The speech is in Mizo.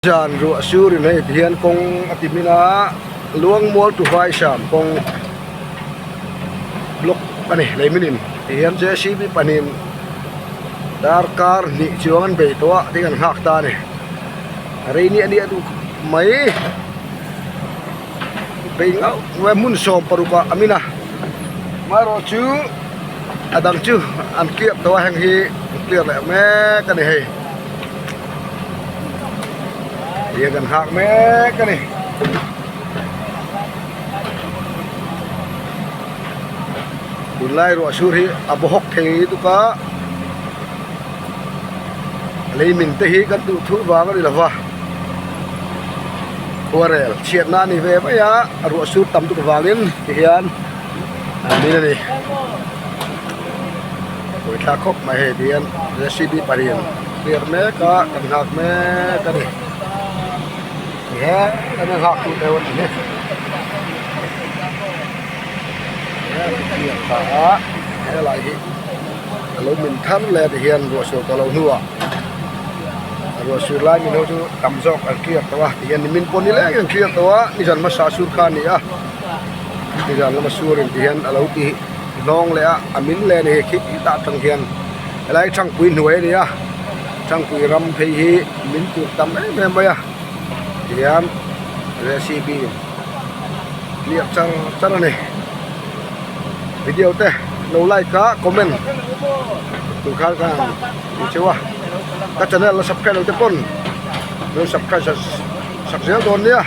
Zan ruah sur in hei ti hian kawng a ti hmin a Luangmual to Vaisham kawng block a ni lei min in ti hian JCB pahnihin darkar hnih chuang an bei tawh a tin an nghak ta a ni rei niah niah duh khawp mai bei ngauh mai hmun 60 ah a min a amaherawh chu a dang chu an clear tawh a heng hi an clear leh mek a ni hei. Tia kan nghak mek a ni. Tunlai ruah sur hi a baw hawk thei lutuk a, leimin te hi kan duh thur vang a ni lova, khuarel chhiatna a ni ve mai a, ruah sur tam tuk vangin tihian an min a ni. Buaithlak khawp mai hei tihian JCB pahnihin clear mek a kan nghak mek a ni he kan nghak tu deuh a ni hi he an clear tha a helai hi a lo min thar leh tihian ruah sur tawh loh hnuah ruah sur lai min ho chu tam zawk an clear tawh a tihian nimin pawh nileng an clear tawh a nizan hmasa sur kha a ni a nizan lama surin tihian a lo ti. Hnawng leh a a min leh a ni khi tah atang hian helai thangpui hnuai a ni a thangpui ram phei hi min tur tam em em mai a tihian recipe in clear char char a ni video te lo like a comment tur khan ka han ti cheu a ka channel la subscribe lo te pawn lo subscribe sak zel dawn nia.